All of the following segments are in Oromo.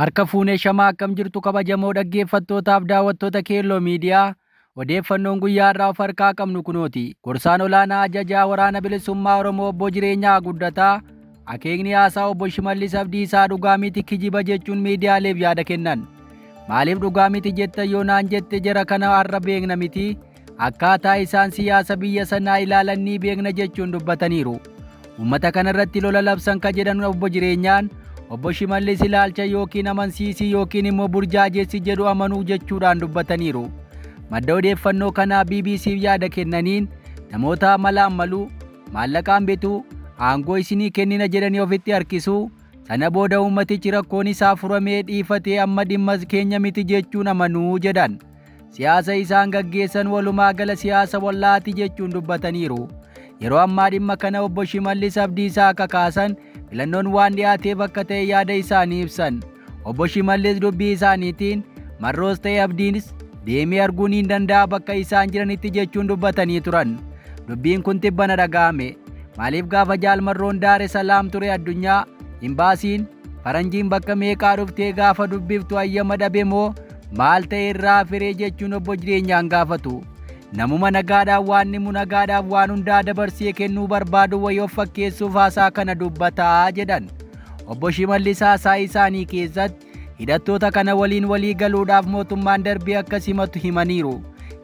Harka fuunee shamaa akkam jirtu kabajamoo dhaggeeffattootaaf daawwattoota Keelloo Miidiyaa odeeffannoon guyyaa irraa of harkaa qabnu kunooti. Gorsaan olaanaa ajajaa waraana bilisummaa Oromoo obbo Jireenyaa Guddataa akeekni haasaa obbo Shimallis Abdiisaa dhugaa miti kijiba jechuun miidiyaaleef yaada kennan. Maaliif dhugaa miti jetta yoo naan jette jara kana har'a beekna miti akkaataa isaan siyaasa biyya sanaa ilaalan ni beekna jechuun dubbataniiru. Uummata kanarratti lola labsan ka jedhan obbo Jireenyaan obbo Shimallis ilaalcha yookiin amansiisii yookiin immoo burjaajessi jedhu amanuu jechuudhaan dubbataniiru. Madda odeeffannoo kanaa BBCf yaada kennaniin namoota malaan maluu, maallaqaan bituu, aangoo isinii kennina jedhanii ofitti harkisuu, sana booda uummatichi rakkoon isaa furamee dhiifatee amma dhimma keenya miti jechuun amanuu jedhan. Siyaasa isaan gaggeessan walumaa gala siyaasa wallaati jechuun dubbataniiru. Yeroo ammaa dhimma kana obbo Shimallis Abdiisaa akka kaasan filannoon waan dhiyaateef akka ta'e yaada isaanii ibsan. Obbo Shimallis dubbii isaaniitiin Marroos ta'e Abdiinis deemee arguun hin danda'a bakka isaan jiranitti jechuun dubbatanii turan. Dubbiin kun tibbana dhaga'ame. Maaliif gaafa Jaal Marroon Daare Salaam ture addunyaa imbaasiin faranjiin bakka meeqaa dhuftee gaafa dubbiftu ayyama dhabe moo maal ta'e irraa firee jechuun obbo Jireenyaan gaafatu. Namuma nagaadhaan waan nimu nagaadhaaf waan hundaa dabarsee kennuu barbaadu wayii of fakkeessuuf haasaa kana dubbataa jedhan. Obbo Shimallis haasaa isaanii keessatti hidhattoota kana waliin walii galuudhaaf mootummaan darbee akka simatu himaniiru.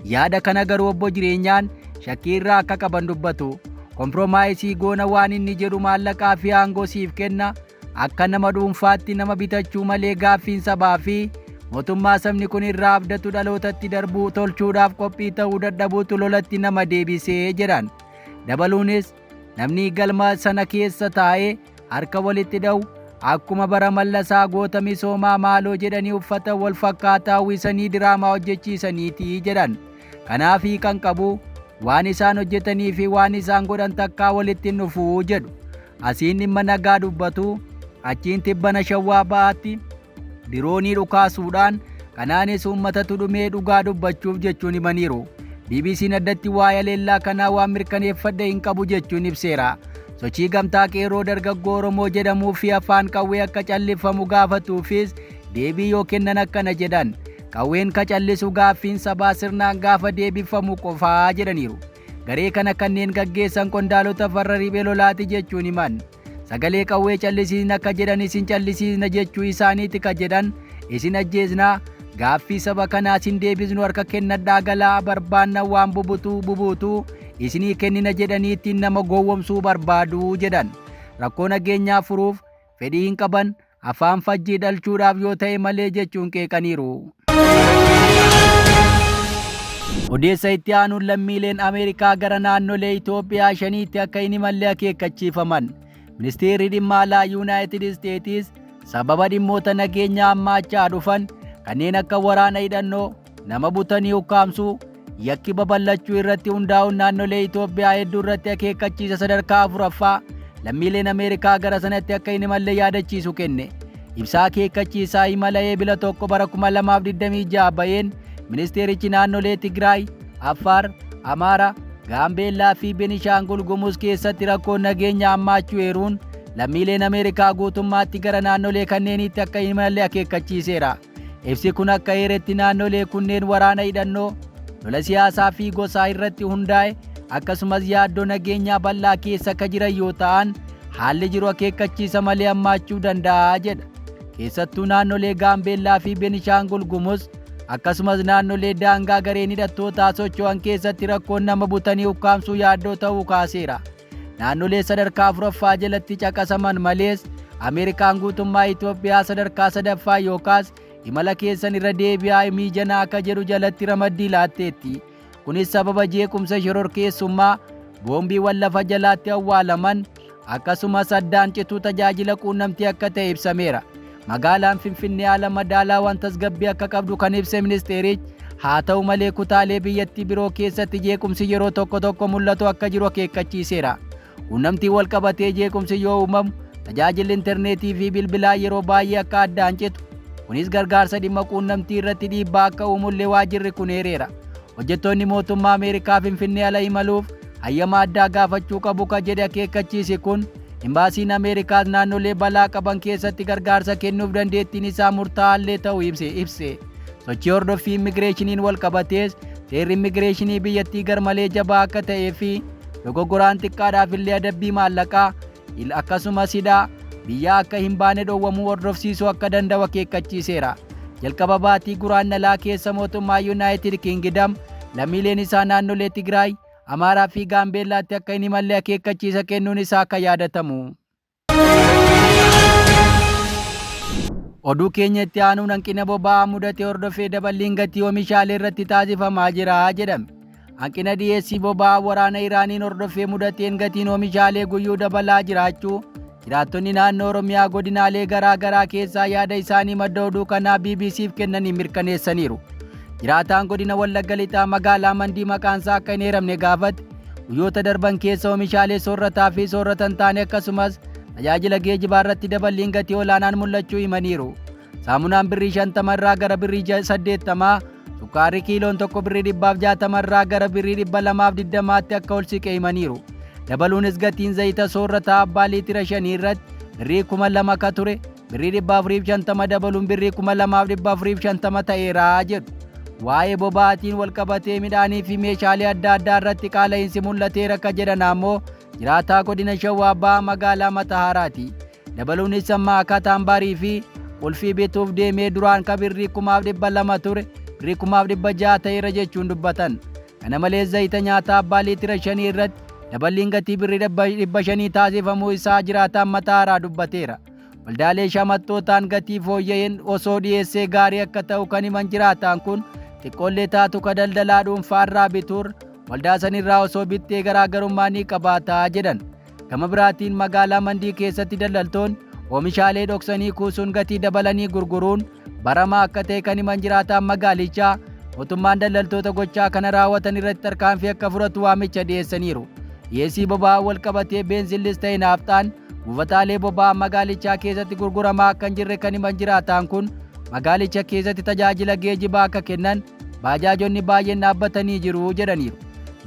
Yaada kana garuu obbo Jireenyaan shakkii irraa akka qaban dubbatu. Kompiromaayisii goona waan inni jedhu maallaqaa fi aangoo siif kenna akka nama dhuunfaatti nama bitachuu malee gaaffiin sabaa fi mootummaa sabni kun irraa abdatu dhalootatti darbuu tolchuudhaaf qophii ta'uu dadhabuutu lolatti nama deebisee jedhan. Dabaluunis namni galma sana keessa taa'ee harka walitti dha'u akkuma bara mallasaa goota misoomaa maaloo jedhanii uffata wal fakkaataa uwwisanii diraamaa hojjechiisaniiti jedhan. Kanaaf hiikan qabu waan isaan hojjetanii fi waan isaan godhan takkaa walitti hin dhufuu jedhu. Asiin dhimma nagaa dubbatu achiin tibbana shawwaa ba'aatti diroonii dhukaasuudhaan kanaanis uummatatu dhumee dhugaa dubbachuuf jechuun himaniiru. BBC'n addatti waa'ee haleellaa kanaa waan mirkaneeffadhe hin qabu jechuun ibseera. Sochii gamtaa qeerroo dargaggoo Oromoo jedhamuu fi afaan qawwee akka callifamu gaafatuufis deebii yoo kennan akkana jedhan. Qawween ka callisu gaaffiin sabaa sirnaan gaafa deebifamu qofaa jedhaniiru. Garee kana kanneen gaggeessan qondaalota farra riphee lolaati jechuun himan. Sagalee qawwee callisiisna akka jedhan isin callisiisna jechuu isaaniiti ka jedhan isin ajjeesnaa gaaffii saba kanaa isin deebisnu harka kennadhaa galaa barbaanna waan bubutuu bubuutuu isinii kennina jedhanii ittiin nama gowwomsuu barbaadu jedhan. Rakkoo nageenyaa furuuf fedhii hin qaban afaan fajjii dhalchuudhaaf yoo ta'e malee jechuun qeeqaniiru. Odeessa itti aanuun lammiileen Ameerikaa gara naannolee Itoophiyaa shaniitti akka hin imalle akeekkachiifaman. Ministeerri dhimma alaa Yuunaayitid Isteetis sababa dhimmoota nageenyaa hammaachaa dhufan kanneen akka waraana hidhannoo, nama butanii ukkaamsuu, yakki babal'achuu irratti hundaa'uun naannolee Itoophiyaa hedduu irratti akeekkachiisa sadarkaa afuraffaa lammiileen Ameerikaa gara sanatti akka hin imalle yaadachiisu kenne. Ibsaa akeekkachiisaa imala eebila 1 bara 2026 baheen ministeerichi naannolee Tigraay, Affaar, Amaara, Gaambeellaa fi Benishaangul Gumuz keessatti rakkoon nageenya hammaachuu eeruun lammiileen Ameerikaa guutummaatti gara naannolee kanneeniitti akka hin imalle akeekkachiiseera. Ibsi kun akka eeretti naannolee kunneen waraana hidhannoo, lola siyaasaa fi gosaa irratti hundaa'e akkasumas yaaddoo nageenyaa bal'aa keessa akka jiran yoo ta'an haalli jiru akeekkachiisa malee hammaachuu danda'a jedha. Keessattuu naannolee Gaambeellaa fi Benishaangul Gumuz akkasumas naannolee daangaa gareen hidhattootaa socho'an keessatti rakkoon nama butanii ukkaamsuu yaaddoo ta'uu kaaseera. Naannolee sadarkaa afuraffaa jalatti caqasaman malees Ameerikaan guutummaa Itoophiyaa sadarkaa sadaffaa yookaas imala keessan irra deebi'aa miijanaa akka jedhu jalatti ramaddii laatteetti. Kunis sababa jeequmsa shororkeessummaa, boombiiwwan lafa jalaatti awwaalaman akkasumas addaan cituu tajaajila quunnamtii akka ta'e ibsameera. Magaalaan Finfinnee haala madaalawaan tasgabbii akka qabdu kan ibse ministeerichi, haa ta'u malee kutaalee biyyattii biroo keessatti jeequmsi yeroo tokko tokko mul'atu akka jiru akeekkachiiseera. Quunnamtiin wal qabatee jeequmsi yoo uumamu tajaajilli intarneetii fi bilbilaa yeroo baay'ee akka addaan citu, kunis gargaarsa dhimma quunnamtii irratti dhiibbaa akka uumullee waajjirri kun eereera. Hojjettoonni mootummaa Ameerikaa Finfinnee ala imaluuf hayyama addaa gaafachuu qabu ka jedhe akeekkachiisi kun Imbaasiin Ameerikaas naannolee balaa qaban keessatti gargaarsa kennuuf dandeettiin isaa murtaa'aallee ta'uu ibse. Sochii hordoffii immigireeshiniin wal qabatees seerri immigireeshinii biyyattii garmalee jabaa akka ta'ee fi dogoggoraan xiqqaadhaaf illee adabbii maallaqaa akkasumas hidhaa biyyaa akka hin baane dhowwamuu hordofsiisuu akka danda'u akeekkachiiseera. Jalqaba baatii Guraandhalaa keessa mootummaa Yuunaayitid Kingidam lammiileen isaa naannolee Tigraay, Amaaraa fi Gaambeellaatti akka hin imalle akeekkachiisa kennuun isaa akka yaadatamu. Oduu keenya itti aanuun hanqina boba'aa mudate hordofee daballiin gatii oomishaalee irratti taasifamaa jira jedhame. Hanqina dhiyeessii boba'aa waraana Iraaniin hordofee mudateen gatiin oomishaalee guyyuu dabalaa jiraachuu jiraattonni naannoo Oromiyaa godinaalee garaa garaa keessaa yaada isaanii madda oduu kanaa BBCf kennaniin mirkaneessaniiru. Jiraataan godina Wallagga Lixaa magaalaa Mandii maqaansaa akka hin eeramne gaafate guyyoota darban keessa oomishaalee soorrataa fi soorrata hin taane akkasumas tajaajila geejibaa irratti daballiin gatii olaanaan mul'achuu himaniiru. Saamunaan birrii 50 irraa gara birrii 80, sukkaarri kiiloon tokko birrii 160 irraa gara birrii 220tti akka ol siqe himaniiru. Dabaluunis gatiin zayita soorrataa abbaa liitira shanii irratti birrii 2000 ka ture birrii 450 dabaluun birrii 2450 ta'eera jedhu. Waa'ee boba'aatiin walqabatee midhaanii fi meeshaalee adda addaa irratti qaala'iinsi mul'ateera ka jedhan ammoo jiraataa godina Shawaa Bahaa magaalaa Matahaaraati. Dabaluunis amma akka taambaarii fi qulfii bituuf deemee duraan ka birrii 2200 ture birrii 1600 ta'eera jechuun dubbatan. Kana malees zayita nyaataa abbaa liitira shanii irratti daballiin gatii birrii 500 taasifamuu isaa jiraataan Matahaaraa dubbateera. Waldaalee shamattootaan gatii fooyya'een osoo dhiyeessee gaarii akka ta'u kan himan jiraataan kun xiqqoollee taatu ka daldalaa dhuunfaarraa bituur waldaa sanirraa osoo bittee garaagarummaa ni qabaata jedhan. Gama biraatiin magaalaa Mandii keessatti daldaltoonni oomishaalee dhoksanii kuusuun gatii dabalanii gurguruun baramaa akka ta'e kan himan jiraataan magaalichaa mootummaan daldaltoota gochaa kana raawwatan irratti tarkaanfii akka fudhatu waamicha dhiyeessaniiru. Dhiyeessii boba'aa wal qabatee beenzillis ta'e naafxaan buufataalee boba'aa magaalichaa keessatti gurguramaa akka hin jirre kan himan jiraataan kun magaalicha keessatti tajaajila geejibaa akka kennan baajaajonni baay'een dhaabbatanii jiru jedhaniiru.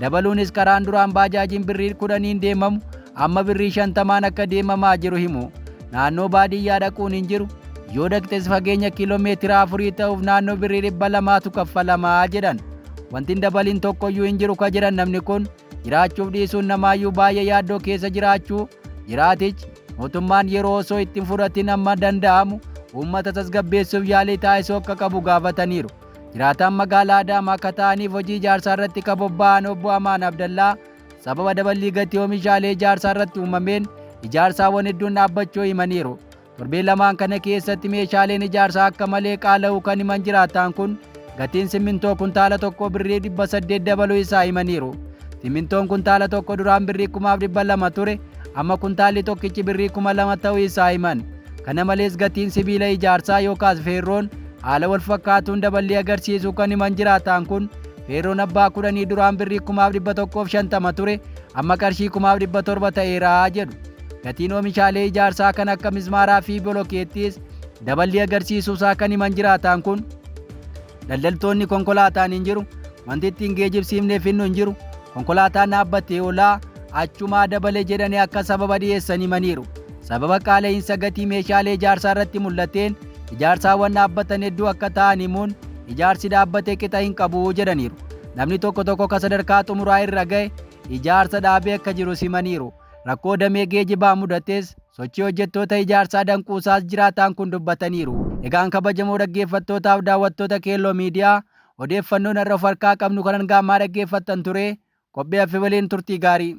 Dabaluunis karaan duraan baajaajiin birrii 10n deemamu amma birrii 50n akka deemamaa jiru himu. Naannoo baadiyyaa dhaquun hin jiru. Yoo dhaqxes fageenya kiiloomeetira afurii ta'uuf naannoo birrii 200tu kaffalamaa jedhan. Wanti hin dabalin tokkoyyuu hin jiru ka jedhan namni kun jiraachuuf dhiisuun namaayyuu baay'ee yaaddoo keessa jiraachuu jiraatichi mootummaan yeroo osoo itti hin fudhatin amma danda'amu uummata tasgabbeessuuf yaalii taasisuu akka qabu gaafataniiru. Jiraataan magaalaa Adaamaa akka ta'aniif hojii ijaarsaa irratti ka bobba'an obbo Amaan Abdallaa sababa daballii gatii oomishaalee ijaarsaa irratti uumameen ijaarsaawwan hedduun dhaabbachuu himaniiru. Torbee lamaan kana keessatti meeshaaleen ijaarsaa akka malee qaala'uu kan himan jiraataan kun gatiin simmintoo kuntaala tokko birrii 800 dabaluu isaa himaniiru. Simmintoon kuntaala tokko duraan birrii 2200 ture amma kuntaalli tokkichi birrii 2000 ta'uu isaa himan. Kana malees gatiin sibiila ijaarsaa yookaas feerroon haala wal fakkaatuun daballii agarsiisuu kan himan jiraataan kun feerroon abbaa kudhanii duraan birrii 1150 ture amma qarshii 1700 ta'eera jedhu. Gatiin oomishaalee ijaarsaa kan akka mismaaraa fi bolokeettiis daballii agarsiisuusaa kan himan jiraataan kun daldaltoonni konkolaataan hin jiru wanti ittiin geejibsiifnee finnu hin jiru konkolaataan dhaabbatee olaa achumaa dabale jedhanii akka sababa dhiyeessan himaniiru. Sababa qaala'iinsa gatii meeshaalee ijaarsaa irratti mul'ateen ijaarsaawwan dhaabbatan hedduu akka ta'an himuun ijaarsi dhaabbate qixa hin qabu jedhaniiru. Namni tokko tokko ka sadarkaa xumuraa irra ga'e ijaarsa dhaabee akka jirus himaniiru. Rakkoo damee geejibaa mudates sochii hojjettoota ijaarsaa danquusaas jiraataan kun dubbataniiru. Egaan kabajamoo dhaggeeffattootaaf daawwattoota Keelloo Miidiyaa odeeffannoon har'a of harkaa qabnu kan hanga ammaa dhaggeeffattan ture. Qophii hafe waliin turtii gaarii.